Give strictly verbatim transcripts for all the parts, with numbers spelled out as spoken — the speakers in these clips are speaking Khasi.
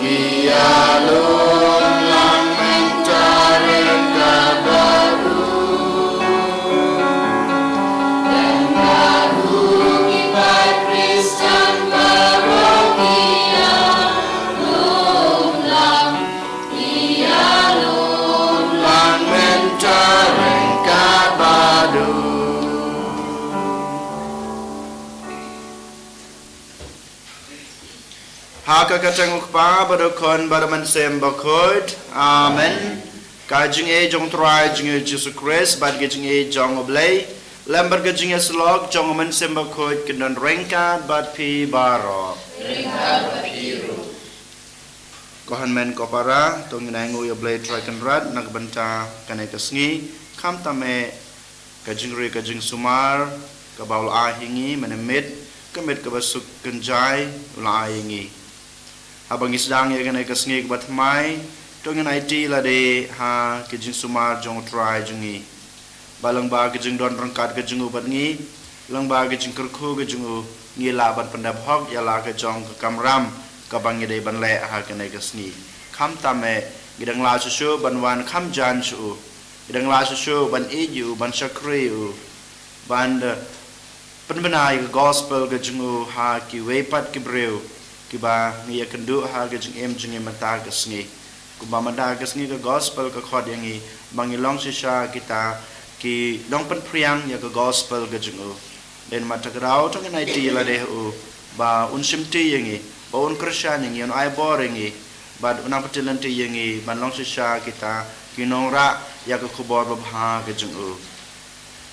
Ïalum lang mynta ryngkat bad u. Ïalum lang ki paid Khristan baroh, ïalum lang, ïalum lang mynta ryngkat bad u. Ha ka kyrteng u Kpa bad u Khun bad u Mynsiem Bakhuid. Amen. Ka jingïeit jong u Trai jong ngi u Jisu Khrist bad ka jingïeit jong u Blei lem bad ka jingïasyllok jong u Mynsiem Bakhuid kin don ryngkat bad phi baroh. Ko hynmen ko para, to ngin ainguh ïa u Blei Trai Kynrad na ka bynta kane ka sngi, khamtam eh ka jingri ka jingsumar kaba u la ai ha ngi mynmiet, ka miet kaba suk kynjai u la ai ha ngi. Haba ngi sdang ïa kane ka sngi kaba thymmai, to ngin aiti lade ha ka jingsumar jong u Trai jong ngi. Ba lyngba ka jingdon ryngkat ka jong u bad ngi, lyngba ka jingkyrkhu ka jong u, ngi lah ban pyndep hok ïa la ka jong ka kamram kaba ngi dei ban leh ha kane ka sngi. Khamtam eh, ngi dang lah shuh shuh ban wan kham jan sha u. Ngi dang lah shuh shuh ban ïeit ïa u, ban shakri ïa u, ban da pynbna ïa ka gospel ka jong u ha kiwei pat ki briew kiba ngi ïakynduh ha ka jingim jong ngi mynta ka sngi. Kumba mynta ka sngi ka gospel ka khot ïa ngi ba ngi long shisha kita ki nongpynphriang ïa ka gospel ka jong u. Dei namar kata ka daw to ngin aiti ïa lade ha u ba un shimti ïa ngi, ba un kyrshan ïa ngi, un ai bor ïa ngi, bad un nang pyntyllun ïa ngi ban long shisha kita ki nongrah ïa ka khubor babha ka jong u.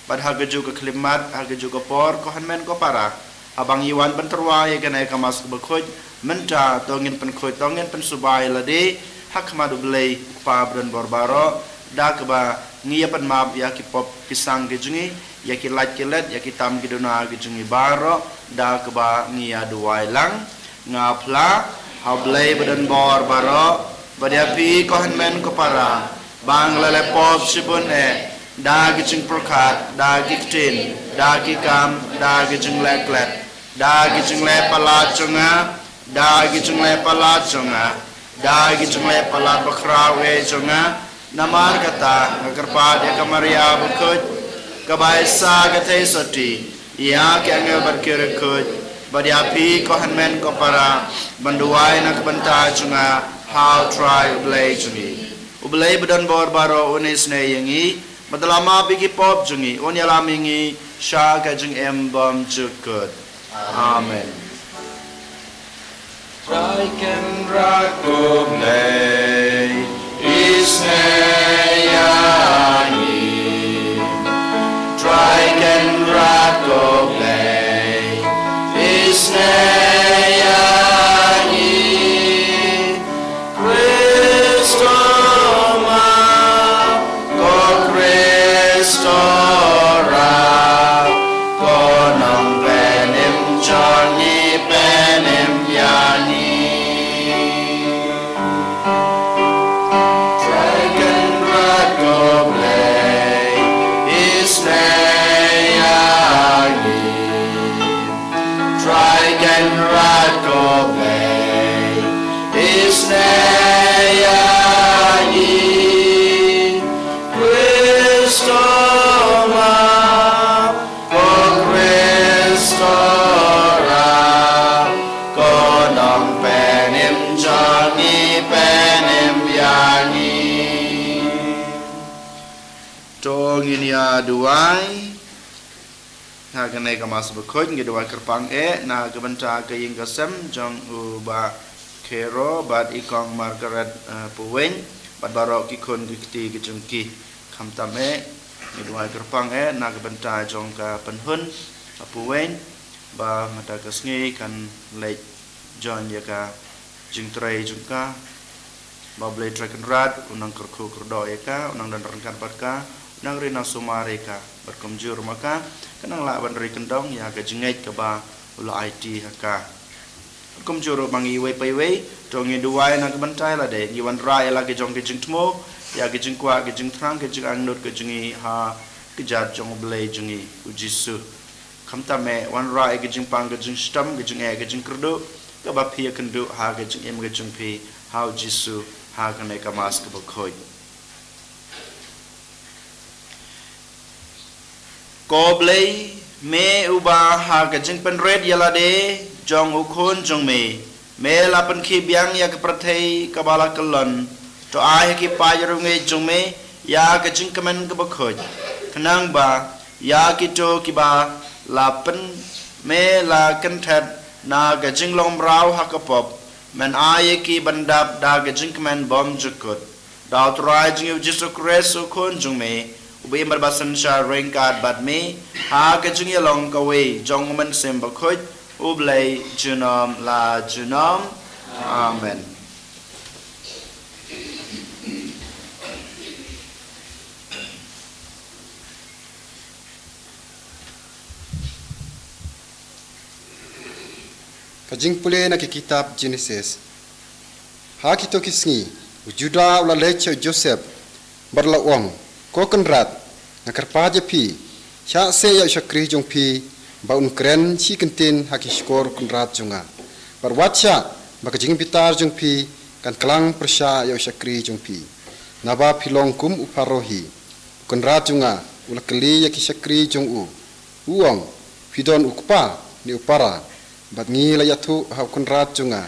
Bad ha kajuh ka khyllipmat, ha kajuh ka por, ko hynmen ko para, haba ngi wan ban tyrwa ïa kane ka Mass kaba khuid, mynta to ngin pynkhuid, to ngin pynsuba ïa lade ha khmat u Blei Kpa badonbor baroh, da kaba ngi ïa pynmap ïa ki pop ki sang ki jong ngi, ïa ki lait ki let, ïa ki tam ki duna ki jong ngi baroh, da kaba ngi ïa duwai lang. Nga phla ha u Blei badonbor baroh, bad ïa phi ko hynmen ko para, ba nga la leh pop shibun eh, da ki jingpyrkhat, da ki ktien, da ki kam, da ki jingleh klet, da ki jingleh palat jong nga, da ki jingleh palat jong nga, da ki jingleh palat bakhraw eh jong nga. Namar kata nga kyrpad ïa ka Maria bakhuid, kaba ai sa ka theisotti ïa ki angel bad ki riewkhuid, bad ïa phi ko hynmen ko para, ban duwai na ka bynta jong nga ha u Trai u Blei jong ngi. U Blei badonbor baroh un isynei ïa ngi, bad un ïalam ïa ki pop jong ngi, un ïalam ïa ngi sha ka jingim bymjukut. Amen. Trai Kynrad ko Blei, isynei ïa ngi. Trai Kynrad ko Blei, isynei ïa ngi. Khrist to ma, ko Khrist to rah, ko Nongpynim jong ngi, pynim ïa ngi. Trai Kynrad ko Blei, isynei ïa ngi. Trai Kynrad ko Blei, isynei ïa ngi. Khrist to ma, ko Khrist to rah, ko Nongpynim jong ngi, pynim ïa ngi. To ngin ïa duwai. Ha kane ka Mass bakhuid ngi duwai kyrpang eh na ka bynta ka ïing ka sem jong u Bah Khero bad i Kong Margaret, eh, Paweng, bad baroh ki khun ki kti ki jong ki. Khamtam eh ngi duwai kyrpang eh na ka bynta jong ka Pynhun, eh, Paweng, ba mynta ka sngi kan leit join ïa ka jingtrei jong ka. Ba u Blei Trai Kynrad un nang kyrkhu kyrdoh ïa ka, un nang don ryngkat bad ka, un nang ri nang sumar ïa ka. Bad kumjuh ruh ma ka, ka nang lah ban ri kyndong ïa ka jingngeit kaba u la aiti ha ka. Bad kumjuh ruh ma ngi iwei pa iwei, to ngi duwai na ka bynta ïa lade, ngi wanrah ïa la ki jong ki jingthmu, ïa ki jingkwah, ki jingthrang, ki jingangnud, ki jong ngi ha ka kjat jong u Blei jong ngi u Jisu. Khamtam eh wanrah ïa ki jingpang, ki jingshitom, ki jingeh, ki jingkyrduh, kaba phi ïakynduh ha ka jingim ka jong phi ha u Jisu ha kane ka Mass kaba khuid. Ko Blei, me uba ha ka jingpynrit ïalade jong u Khun jong me, me la pynkhih biang ïa ka pyrthei kaba la kyllon, to ai ha ki paid riewngeit jong me ïa ka jingkmen kaba khuid, khnang ba ïa kito kiba la pyn me la kynthet na ka jinglong mraw ha ka pop, men ai ïa ki ban dap da ka jingkmen bymjukut. Da u Trai jong ngi u Jisu Khrist u Khun jong me, uba im bad ba synshar ryngkat bad me ha ka jingïalong kawei jong u Mynsiem Bakhuid, U Blei junom la junom. Amen. Ka jingpule na ki kitab Genesis. Ha kito ki sngi, u Judah u la leit sha u Joseph, bad u la ong, Ko Kynrad, nga kyrpad ïa phi, shah seh ïa u shakri jong phi, ba un kren shi kyntien ha ki shkor u kynrad jong nga. Bad wat shah ba ka jingbitar jong phi kan klang pyrshah ïa u shakri jong phi. Naba phi long kum u Pharaoh hi. U kynrad jong nga u la kylli ïa ki shakri jong u, u ong, Phi don u kpa ne u para? Bad ngi la ïathuh ha u kynrad jong nga,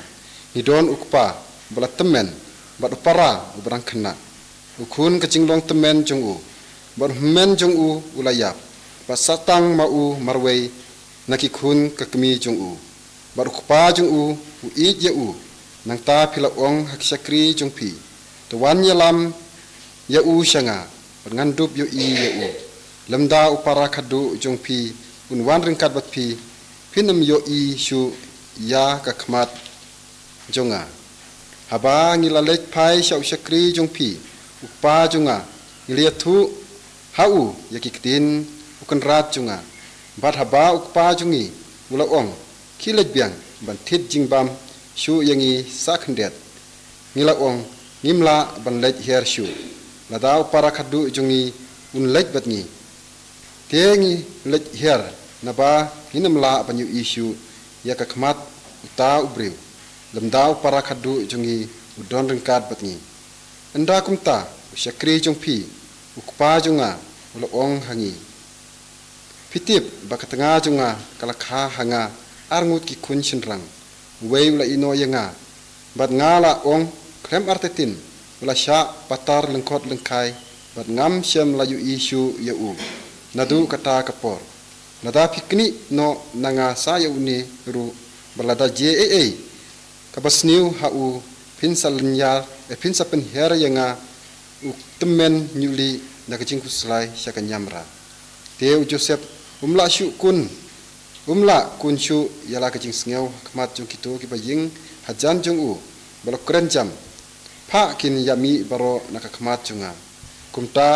ngi don u kpa uba la tymmen, bad u para uba dang khynnah, u khun ka jinglong tymmen jong u. Bad u hynmen jong u u la ïap, bad sah tang ma u marwei na ki khun ka kmie jong u. Bad u kpa jong u u ïeit ïa u. Nangta phi la ong ha ki shakri jong phi, To wan ïalam ïa u sha nga, bad ngan dup ïohi ïa u. Lymda u para khadduh jong phi un wan ryngkat bad phi, phin ym ïohi shuh ïa ka khmat jong nga. Haba ngi la leit phai sha u shakri jong phi, u kpa jong nga, ngi la ïathuh ha u ïa ki ktien u kynrad jong nga. Bad haba u kpa jong ngi u la ong, Khie leit biang ban thied jingbam shuh ïa ngi sah khyndiat, ngi la ong, Ngim lah ban leit hiar shuh, lada u para khadduh jong ngi un leit bad ngi. Te ngi leit hiar, naba ngin ym lah ban ïohi shuh ïa ka khmat uta u briew, lymda u para khadduh jong ngi u don ryngkat bad ngi. Ynda kumta, u shakri jong phi, u kpa jong nga, u la ong ha ngi, Phi tip ba ka tnga jong nga ka la kha ha nga ar ngut ki khun shynrang. Uwei u la ïehnoh ïa nga, bad nga la ong, Khlem artatien u la shah patar lyngkhot lyngkhai, bad ngam shym la ïohi shuh ïa u naduh kata ka por. Lada phi knieh noh na nga sah ïa une ruh, bad lada jia ei ei kaba sniew ha u, phin sa lynñiar, eh, phin sa pynhiar ïa nga u tymmen hynñiewlih na ka jingkhuslai sha ka niamra. Te u Joseph um lah shuh kun, um lah kun shuh ïa la ka jingsngew ha khmat jong kito kiba ïeng hajan jong u, ba la kren jam, phah kin ïa mih baroh na ka khmat jong nga. Kumta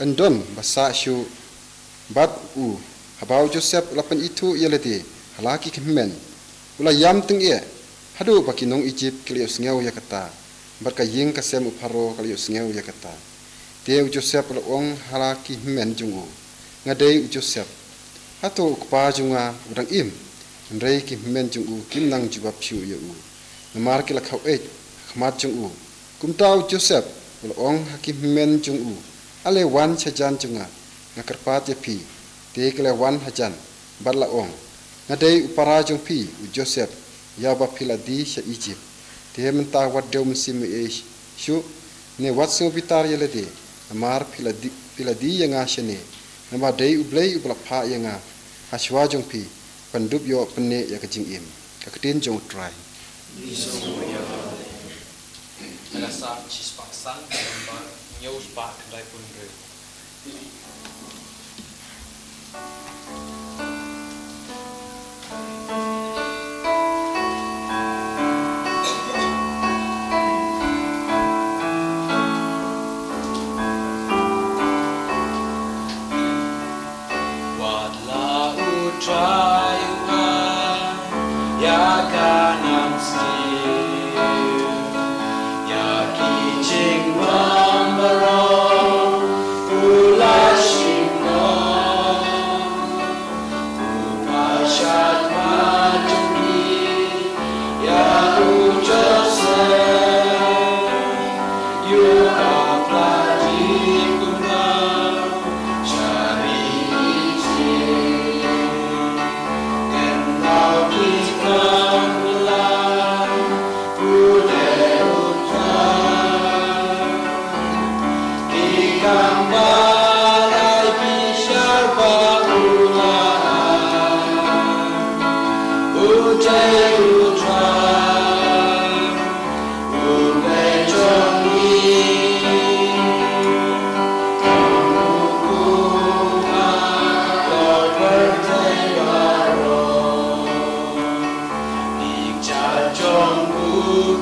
yn don ba sah shuh bad u. Haba u Joseph u la pynithuh ïa lade ha la ki hynmen, u la ïam tyngeh, haduh ba ki nong Ijipt ki la ïohsngew ïa kata, bad ka ïing ka sem u Pharaoh ka la ïohsngew ïa kata. Te u Joseph u la ong ha la ki hynmen jong u, Nga dei u Joseph. Hato u kpa jong nga u dang im? Hynrei ki hynmen jong u kim nang jubab shuh ïa u, namar ki la khaweit ha khmat jong u. Kumta u Joseph u la ong ha ki hynmen jong u, Ale wan shajan jong nga, nga kyrpad ïa phi. Te ki la wan hajan, bad la ong, Nga dei u para jong phi u Joseph, ïa uba phi la die sha Ijipt. Te mynta wat dew mynsiem ei ei shuh, ne wat sngewbitar ïa lade, namar phi la die, phi la die ïa nga shane. Namar dei U Blei uba la phah ïa nga ha shuwa jong phi, ban dup ïoh pynneh ïa ka jingim. Ka ktien jong U Trai. Ka Psalm shispah san, number hynñiew spah khyndai phew hynriew. Wat la U Trai u ai ïa ka nang sniew, ïa ki jingbam baroh u la shim noh.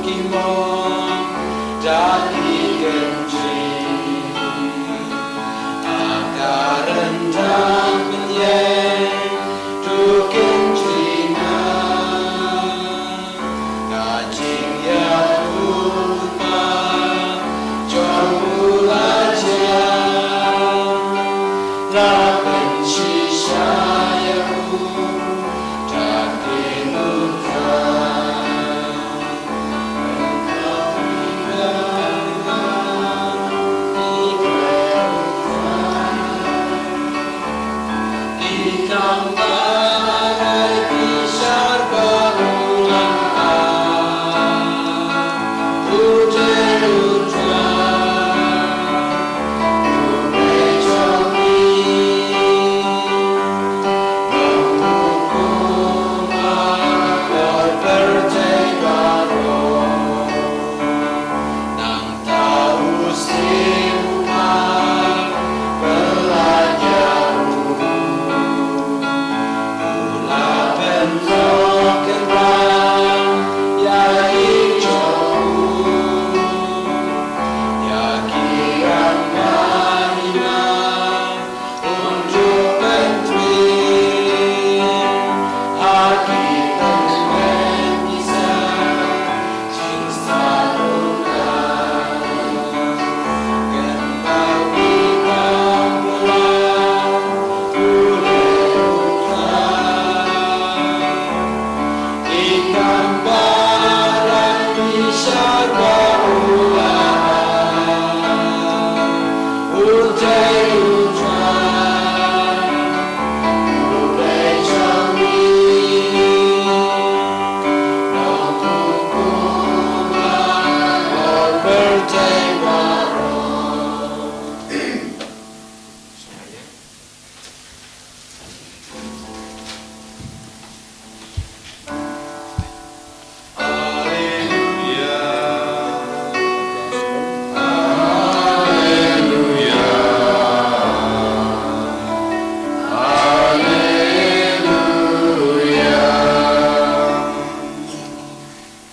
Ki mong da ki kynjri, a ka ryndang mynjur tu kynjri na. Ka jingïakhun ma jong u la jia, la pynshisha ïa u da ki nukha.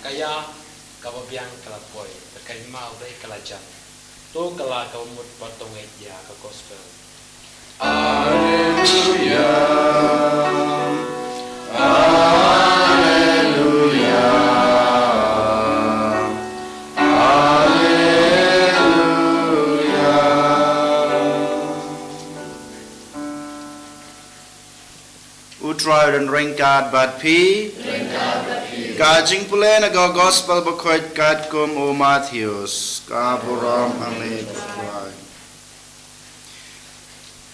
Ka ïa kaba biang ka la poi, bad ka hima u dei ka la jan. To kylla kaba mut bad to ngeit ïa ka gospel. Alleluia. Alleluia. Alleluia. U Trai un ryngkat bad phi. Ka jingpule na ka gospel bakhuid katkum u Mathaios. Ka burom ha me ko Trai.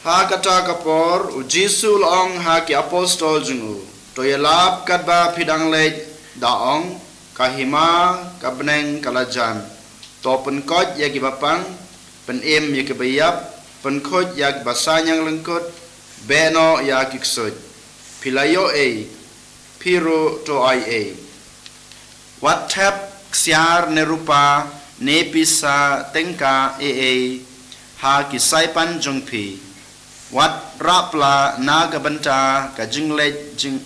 Ha kata ka por, u Jisu u la ong ha ki apostol jong u, to ïalap katba phi dang leit, da ong, ka hima ka bneng ka la jan. To pynkoit ïa kiba pang, pynim ïa kiba ïap, pynkhuid ïa kiba saiñiang lyngkut, beh noh ïa ki ksuid. Phi la ïoh ei, phi ruh to ai ei. Wat thep ksiar ne rupa ne pisa tyngka ei ei ha ki saipan jong phi. Wat rah pla na ka bynta ka jingleit jing,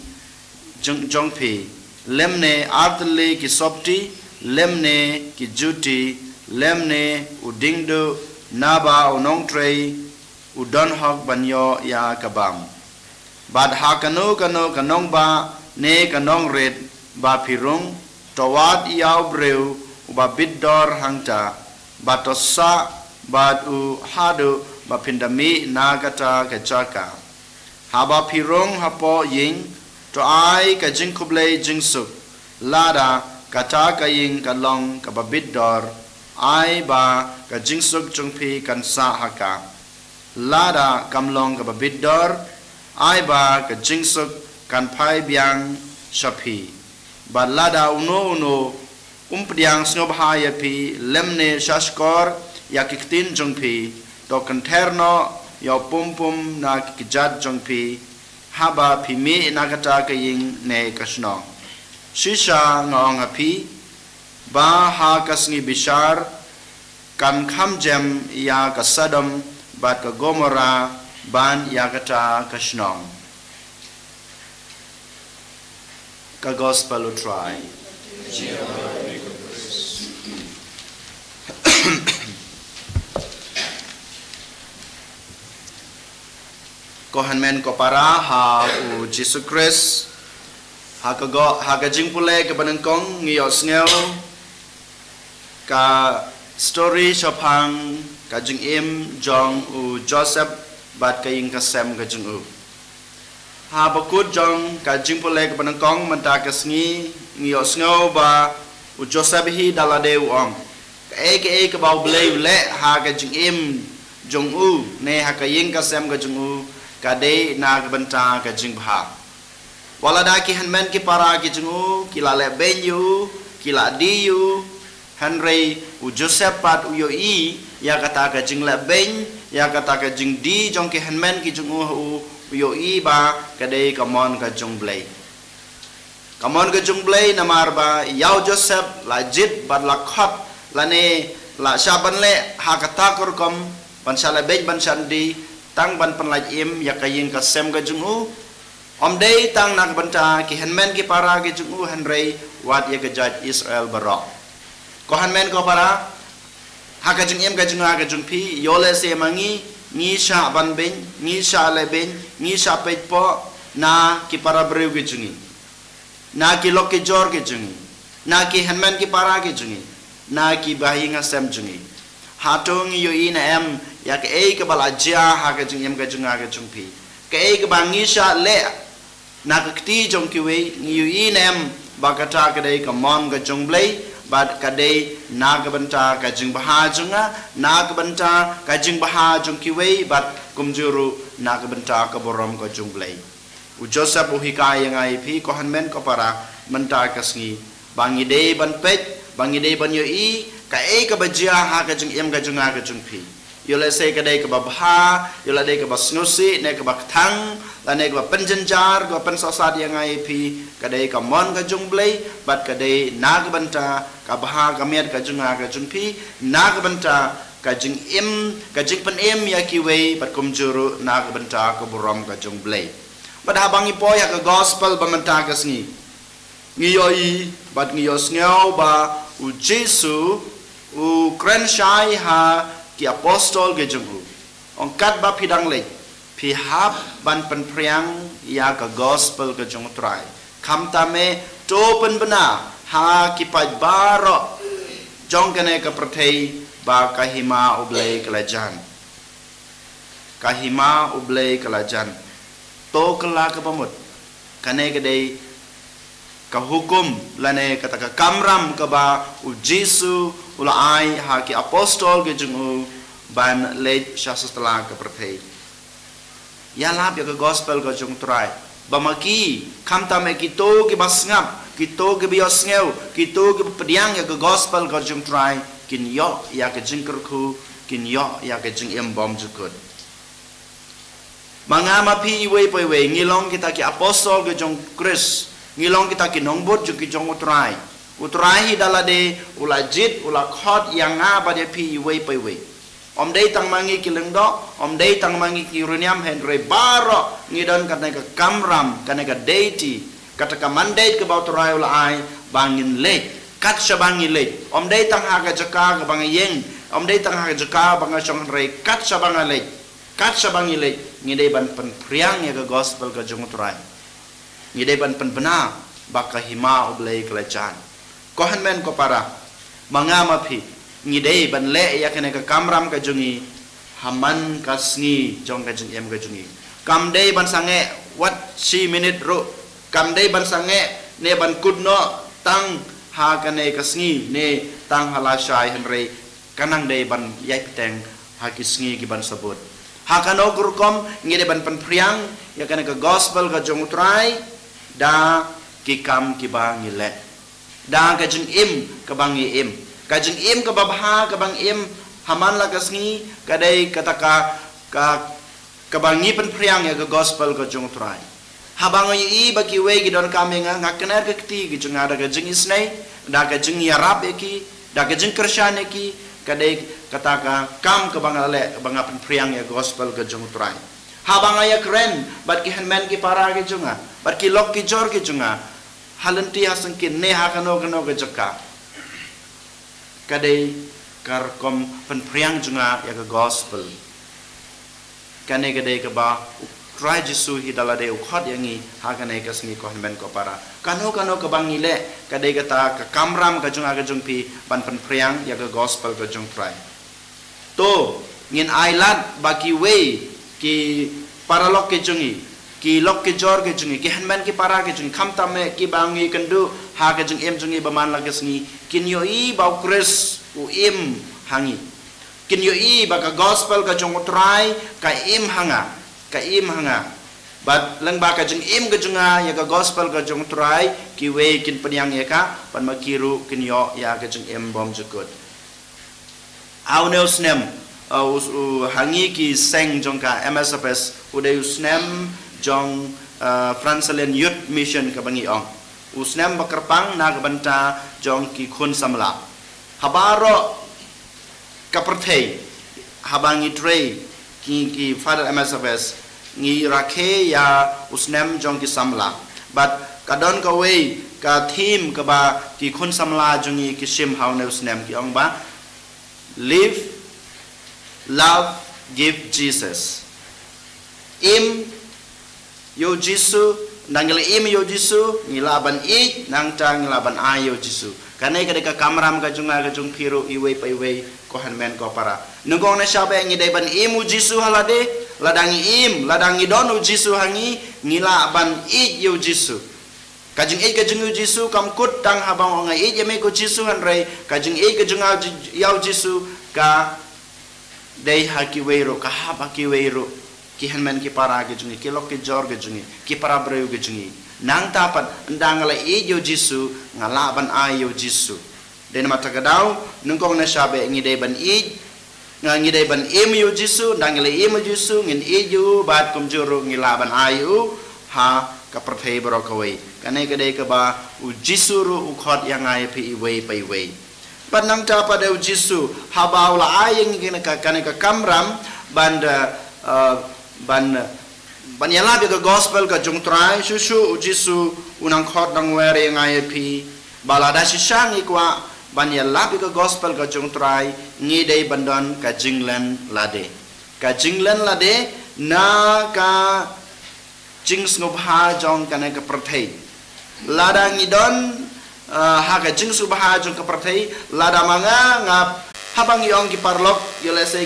jing, jong phi, lymne artylli ki sopti, lymne ki juti, lymne u diengduh, naba u nongtrei u don hok ban ïoh ïa ka bam. Bad ha kano kano ka nongbah ne ka nongrit ba phi rung, to wad ïa u briew uba bit dor hangta, bad to sah bad u haduh ba phin da mih na kata ka jaka. Haba phi rung hapoh ïing, to ai ka jingkhublei jingsuk, lada kata ka ïing ka long kaba bit dor, ai ba ka jingsuk jong phi kan sah ha ka. Lada kam long kaba bit dor, ai ba ka jingsuk kan phai biang sha phi. Bad lada uno uno um pdiang sngewbha ïa phi, lymne shahshkor ïa ki ktien jong phi, to kynther noh ïa u pum pum na ki kjat jong phi, haba phi mih na kata ka ïing ne ka shnong. Shisha nga ong ha phi, ba ha ka sngi bishar, kan kham jem ïa ka Sodom bad ka Gomorrah ban ïa kata ka shnong. Ka gospel u Trai. Ko hynmen ko para ha u Jisu Khrist, ha ka go, ha ka jingpule kaba nyngkong ngi ïohsngew ka story shaphang ka jingim jong u Joseph bad ka ïing ka sem ka jong u. Ha bakut jong ka jingpule kaba nyngkong mynta ka sngi ngi ïohsngew ba u Joseph hi da lade u ong, kaei kaei kaba U Blei u leh ha ka jingim jong u ne ha ka ïing ka sem ka jong u, ka dei na ka bynta ka jingbha. Wat lada ki hynmen ki para ki jong u ki la leh beiñ ïa u, ki la die ïa u, hynrei u Joseph pat u ïohi ïa kata ka jingleh beiñ, ïa kata ka jingdie jong ki hynmen ki jong u ha u, u ïohi ba ka dei ka mon ka jong U Blei. Ka mon ka jong U Blei namar ba ïa u Joseph la jied bad la khot lane la shah ban leh ha kata ka rukom, ban shah leh beiñ ban shah die, tang ban pynlait im ïa ka ïing ka sem ka jong u. Ym dei tang na ka bynta ki hynmen ki para ki jong u hynrei wat ïa ka jait Israel baroh. Ko hynmen ko para, ha ka jingim ka jong nga ka jong phi, ïoh lehse ma ngi, ngi shah ban beiñ, ngi shah leh beiñ, ngi shah peit poh na ki para briew ki jong ngi, na ki lok ki jor ki jong ngi, na ki hynmen ki para ki jong ngi, na ki bahaïing hasem jong ngi. Hato ngi ïohi ne em ïa kaei kaba la jia ha ka jingim ka jong nga ka jong phi? Kaei kaba ngi shah leh na ka kti jong kiwei, ngi ïohi ne em ba kata ka dei ka mon ka jong U Blei bad ka dei na ka bynta ka jingbha jong nga, na ka bynta ka jingbha jong kiwei bad kumjuh ruh na ka bynta ka burom ka jong U Blei? U Joseph u hikai ïa nga ïa phi, ko hynmen ko para, mynta ka sngi, ba ngi dei ban peit, ba ngi dei ban ïohi kaei kaba jia ha ka jingim ka jong nga ka jong phi. Ïoh lehse ka dei kaba bha, ïoh lehse ka dei kaba sngewsih ne kaba kthang, lane kaba pynjynjar, kaba pynsangsot ïa nga ïa phi, ka dei ka mon ka jong U Blei bad ka dei na ka bynta ka bha ka miat ka jong nga ka jong phi, na ka bynta ka jingim, ka jingpynim ïa kiwei bad kumjuh ruh na ka bynta ka burom ka jong U Blei. Bad haba ngi poi ha ka gospel ba mynta ka sngi, ngi ïohi bad ngi ïohsngew ba u Jisu u kren shai ha ki apostol ki jong u. Ong katba phi dang leit, phi hap ban pynphriang ïa ka gospel ka jong u Trai. Khamtam eh to pynbna ha ki paid baroh jong kane ka pyrthei ba ka hima U Blei ka la jan. Ka hima U Blei ka la jan. To kylla kaba mut. Kane ka dei ka hukum lane kata ka kamram kaba u Jisu u la ai ha ki apostol ki jong u ban leit sha satlak ka pyrthei. Ïalap ïa ka gospel ka jong u Trai. Ba ma ki, khamtam eh kito kiba sngap, kito kiba ïohsngew, kito kiba pdiang ïa ka gospel ka jong u Trai, kin ïoh ïa ka jingkyrkhu, kin ïoh ïa ka jingim bymjukut. Ma nga ma phi iwei pa iwei, ngi long kita ki apostol ka jong u Khrist, ngi long kita ki nongbud jong ki jong u Trai. U Trai hi da lade, u la jied, u la khot ïa nga bad ïa phi iwei pa iwei. Ym dei tang ma ngi ki lyngdoh, ym dei tang ma ngi ki riewniam, hynrei baroh ngi don kane ka kamram, kane ka deity, kata ka mandate kaba u Trai u la ai, ba ngin leit, kat shaba ngi leit. Ym dei tang ha ka jaka kaba ngi ïeng, ym dei tang ha ka jaka ba nga shong, hynrei kat shaba nga leit, kat shaba ngi leit, ngi dei ban pynphriang ïa ka gospel ka jong u Trai. Ngi dei ban pynbna ba ka hima U Blei ka la jan. Ko hynmen ko para, ma nga ma phi, ngi dei ban leh ïa kane ka kamram ka jong ngi ha man ka sngi jong ka jingim ka jong ngi. Kam dei ban sangeh wat shi minit ruh, kam dei ban sangeh ne ban kut noh tang ha kane ka sngi ne tang ha lashai, hynrei ka nang dei ban ïai bteng ha ki sngi ki ban sa bud. Ha kano ka rukom ngi dei ban pynphriang ïa kane ka gospel ka jong u Trai da ki kam kiba ngi leh, da ka jingim kaba ngi im. Ka jingim kaba bha kaba ngi im ha man la ka sngi ka dei kata ka, ka, kaba ngi pynphriang ïa ka gospel ka jong u Trai. Haba nga ïohi ba kiwei ki donkam ïa nga, nga kner ka kti ki jong nga da ka jingisynei, da ka jingïarap ïa ki, da ka jingkyrshan ïa ki, ka dei kata ka kam kaba nga leh, ba nga pynphriang ïa ka gospel ka jong u Trai. Haba nga ïakren bad ki hynmen ki para ki jong nga, bad ki lok ki jor ki jong nga, ha lynti ha syngkien ne ha kano kano ka jaka, ka dei ka rukom pynphriang jong nga ïa ka gospel. Kane ka dei kaba u, Trai Jisu hi da lade u khot ïa ngi ha kane ka sngi ko hynmen ko para. Kano kano kaba ngi leh ka dei kata ka kamram ka jong nga ka jong phi ban pynphriang ïa ka gospel ka jong Trai. To, ngin ai lad ba kiwei ki paralok ki jong ngi, ki lok ki jor ki jong ngi, ki hynmen ki para ki jong ngi, khamtam eh kiba ngi kynduh ha ka jingim jong ngi ba man la ka sngi, kin ïohi ba u Khrist u im ha ngi. Kin ïohi ba ka gospel ka jong u Trai ka im ha nga, ka im ha nga. Bad lyngba ka jingim ka jong nga ïa ka gospel ka jong u Trai, kiwei kin pdiang ïa ka, bad ma ki ruh kin ïoh ïa ka jingim bymjukut. Ha une u snem, uh, u, u, ha ngi ki seng jong ka M S F S, u dei u snem jong, uh, Francophone Youth Mission kaba ngi ong. U snem ba kyrpang na ka bynta jong ki khun samla. Ha baroh ka pyrthei, haba ngi trei ki, ki Father M S F S, ngi rakhe ïa u snem jong ki samla. Bad ka don kawei ka theme kaba ki khun samla jong ngi ki shim ha une u snem, ki ong ba Live, Love, Give Jesus. Im ïa u Jisu, nangta ngi la im ïa u Jisu, ngi lah ban ïeit, nangta ngi lah ban ai ïa u Jisu. Kane ka dei ka kamram ka jong nga ka jong phi ruh iwei pa iwei, ko hynmen ko para. Nyngkong nyngshap eh ngi dei ban im u Jisu ha lade, lada ngi im, lada ngi don u Jisu ha ngi, ngi lah ban ïeit ïa u Jisu. Ka jingïeit ka jong u Jisu kam kut tang haba nga ong nga ïeit ïa me ko Jisu, hynrei ka jingïeit ka jong nga ïa u Jisu ka dei ha kiwei ruh, ka hap ha kiwei ruh, ki hynmen ki para ki jong ngi, ki lok ki jor ki jong ngi, ki para briew ki jong ngi. Nangta pat ynda nga la ïeit ïa u Jisu, nga lah ban ai ïa u Jisu. Dei namar kata ka daw, nyngkong nyngshap eh ngi dei ban ïeit, nga ngi dei ban im ïa u Jisu, ynda ngi la im ïa u Jisu, ngin ïeit ïa u, bad kumjuh ruh ngi lah ban ai ïa u ha ka pyrthei baroh kawei. Kane ka dei kaba u Jisu ruh u khot ïa nga ïa phi iwei pa iwei. Bad nangta pat eh u Jisu, haba u la ai ïa ngi kane ka, kane ka kamram ban da, uh, ban, ban ïalap ïa ka gospel ka jong u Trai, shuh shuh u Jisu u nang khot nang wer ïa nga ïa phi ba lada shisha ngi kwah ban ïalap ïa ka gospel ka jong u Trai, ngi dei ban don ka jinglen lade. Ka jinglen lade na ka jingsngewbha jong kane ka pyrthei. Lada ngi don, uh, ha ka jingsngewbha jong ka pyrthei, lada ma nga nga, haba ngi ong ki paralok, ïa lehse